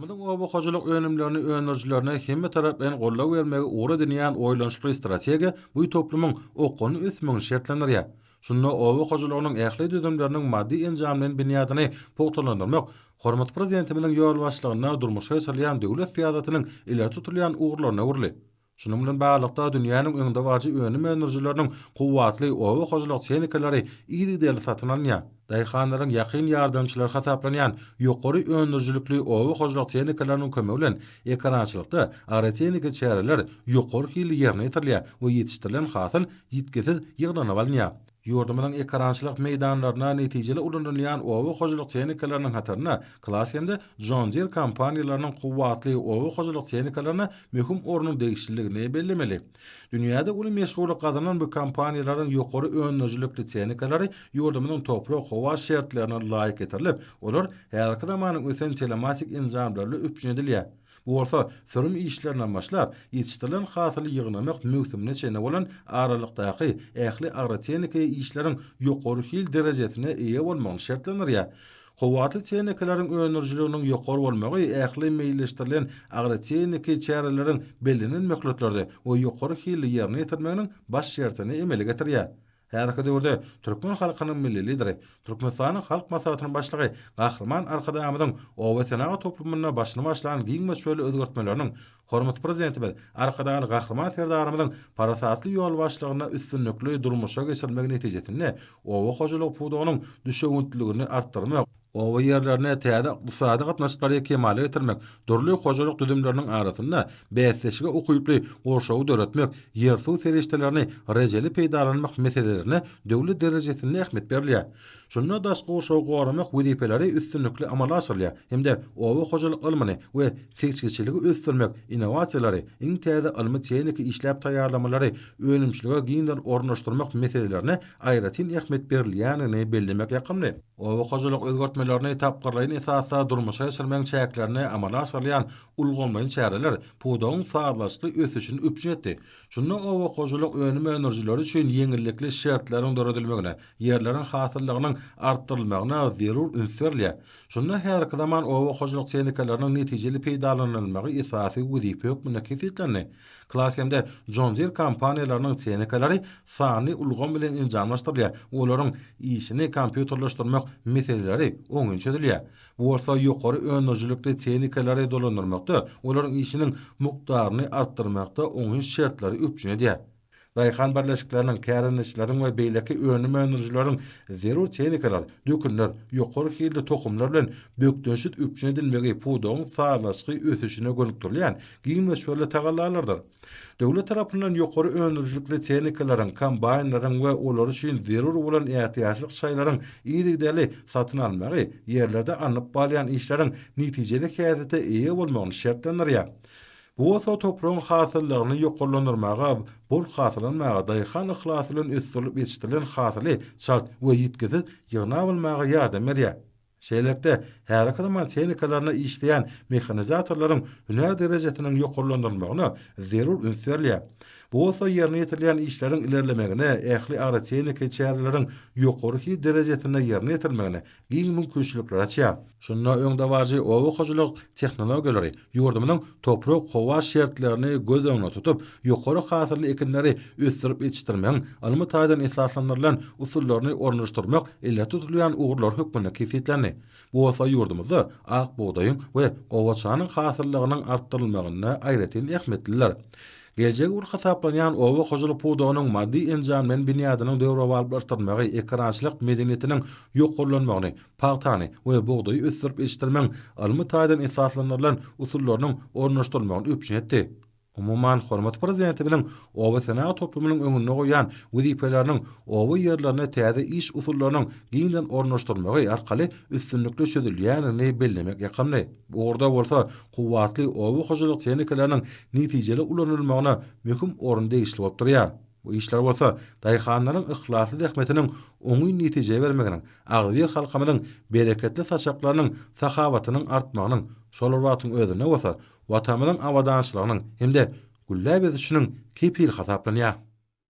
Ýurdumyzyň oba hojalyk önümlerini öndürijilerine hemmetaraplaýyn goldaw bermegi ugur edinýän oýlanyşykly strategiýa bu toplumyň okgunly ösmegini şertlendirýär. Şunda oba hojalygynyň ähli düzümleriniň maddy-enjamlaýyn binýadyny pugtalandyrmak hormatly Prezidentimiziň ýolbaşçylygynda durmuşa geçirilýän döwlet syýasatynyň ileri tutulýan ugurlaryna öwrüldi. Şunuň bilen baglylykda, dünýäniň öňdebaryjy önüm öndürijileriniň kuwwatly oba hojalyk tehnikalary yzygiderli satyn alynýar. Daýhanlaryň ýakyn ýardamçylary hasaplanýan ýokary öndürijilikli oba hojalyk tehnikalarynyň kömegi bilen ekerançylykda agrotehniki çäreler ýokary hilli ýerine ýetirilýär we ýetişdirilen hasyl ýitgisiz ýygnanyp alynýar. Ýurdumyzyň ekerançylyk meýdanlarynda netijeli ulanylýan oba hojalyk tehnikalarynyň hatarynda Claas hem-de John Deere kompaniýalarynyň kuwwatly oba hojalyk tehnikalaryna möhüm ornuň degişliligini bellemeli. Dünýäde uly meşhurlyk gazanan bu kompaniýalaryň ýokary öndürijilikli tehnikalary ýurdumyzyň toprak-howa şertlerine laýyk getirilip, olar häzirki zamanyň ösen telematik enjamlary bilen üpjün edilýär. Bu bolsa sürüm işlerinden başlap, ýetişdirilen hasyly ýygnamak möwsümine çenli bolan aralykdaky ähli agrotehniki işleriň ýokary hil derejesine eýe bolmagyny şertlendirýär. Kuwwatly tehnikalaryň öndürijiliginiň ýokary bolmagy ähli meýilleşdirilen agrotehniki çäreleriň bellenen möhletlerde we ýokary hilli ýerine ýetirmeginiň baş şertini emele getirýär. Häzirki döwürde türkmen halkynyň Milli Lideri, Türkmenistanyň Halk Maslahatynyň Başlygy Gahryman Arkadagymyzyň oba senagat toplumynda başyny başlan giň möçberli özgertmeleriniň, hormatly Prezidentimiz Arkadagly Gahryman Serdarymyzyň parasatly ýolbaşçylygynda üstünlikli durmuşa geçirilmegi netijesinde oba hojalygy pudagynyň düşewüntliligini artdyrmak, Oba ýerlerinde täze ykdysady gatnaşyklary kemala getirmek, dürli hojalyk düzümleriniň arasynda bäsleşige ukyply gurşawy döretmek, ýer-suw serişdelerini rejeli peýdalanmak meselelerine döwlet derejesinde ähmiýet berilýär. Şunda daşky gurşawy goramak wezipeleri üstünlikli amala aşyrylýar hem-de oba hojalyk ylmyny we seçgiçiligi ösdürmek, innowasiýalary, iň täze ylmy-tehniki işläp taýýarlamalary önümçilige giňden ornaşdyrmak meselelerine aýratyn ähmiýet berilýändigini bellemek ýakymly. Oba hojalyk özgertmelerini tapgyrlaýyn esasda durmuşa geçirmegiň çäklerinde amala aşyrylýan ulgamlaýyn çäreler pudagyň sazlaşykly ösüşini üpjün etdi. Şunda oba hojalyk önüm öndürijileri üçin ýeňillikli şertleriň döredilmegine, ýerleriň hasyllygynyň artdyrylmagyna zerur üns berilýär. Şunda häzirki zaman oba hojalyk tehnikalarynyň netijeli peýdalanylmagy esasy wezipe hökmünde kesgitlendi. Claas hem-de John Deere kompaniýalarynyň tehnikalary sanly ulgam bilen enjamlaşdyrylýar we olaryň işini kompýuterleşdirmek meseleleri oňyn çözülýär. Bu bolsa ýokary öndürijilikli tehnikalary dolandyrmakda, olaryň işiniň mukdaryny artdyrmakda oňyn şertleri üpjün edýär. Daýhan birleşikleriniň, kärendeçileriň we beýleki önüm öndürijileriň zerur tehnikalar, dökünler, ýokary hilli tohumlar bilen bökdençsiz üpjün edilmegi pudagyň sazlaşykly ösüşine gönükdirilýän giň möçberli tagallalardyr. Döwlet tarapyndan ýokary öndürijilikli tehnikalaryň, kombaýnlaryň we olar üçin zerur bolan ätiýaçlyk şaýlaryň yzygiderli satyn alynmagy ýerlerde alnyp barylýan işleriň netijeli häsiýete eýe bolmagyny şertlendirýär. Bu bolsa topragyň hasyllylygyny ýokarlandyrmaga, bol hasyl almaga, daýhan yhlasy bilen ösdürilip ýetişdirilen hasyly çalt we ýitgisiz ýygnap almaga ýardam berýär. Şeýlelikde, häzirki zaman tehnikalarynda işleýän mehanizatorlaryň hünär derejesiniň ýokarlandyrylmagyna zerur üns berilýär. Bu bolsa ýerine ýetirilýän işleriň ilerlemegine, ähli agrotehniki çäreleriň ýokary hil derejesinde ýerine ýetirilmegine giň mümkinçilikleri açýar. Şunda öňdebaryjy oba hojalyk tehnologiýalary ýurdumyzyň toprak-howa şertlerini göz öňünde tutup, ýokary hasylly ekinleri ösdürip ýetişdirmegiň ylmy taýdan esaslandyrylan usullaryny ornaşdyrmak ileri tutulýan ugurlar hökmünde kesgitlendi. Bu bolsa ýurdumyzda ak bugdaýyň we gowaçanyň hasyllylygynyň artdyrylmagynda aýratyn ähmiýetlidir. Geljegi uly hasaplanýan oba hojalyk pudagynyň maddy-enjamlaýyn binýadynyň döwrebaplaşdyrylmagy ekerançylyk medeniýetiniň ýokarlanmagyny, pagtany we bugdaýy ösdürip ýetişdirmegiň ylmy taýdan esaslandyrylan usullarynyň ornaşdyrylmagyny üpjün etdi. Umuman, hormatly Prezidentimiziň oba senagat toplumynyň öňünde goýan wezipeleriniň oba ýerlerinde täze iş usullarynyň giňden ornaşdyrylmagy arkaly üstünlikli çözülýändigini bellemek ýakymly. Bu ugurda bolsa kuwwatly oba hojalyk tehnikalarynyň netijeli ulanylmagyna möhüm orun degişli bolup durýar. Bu işler bolsa daýhanlaryň yhlasly zähmetiniň oňyn netije bermeginiň, agzybir halkymyzyň bereketli saçaklarynyň sahawatynyň artmagynyň, şol bir wagtyň özünde bolsa Watanymyzyň abadançylygynyň hem-de gülläp ösüşiniň kepili hasaplanýar.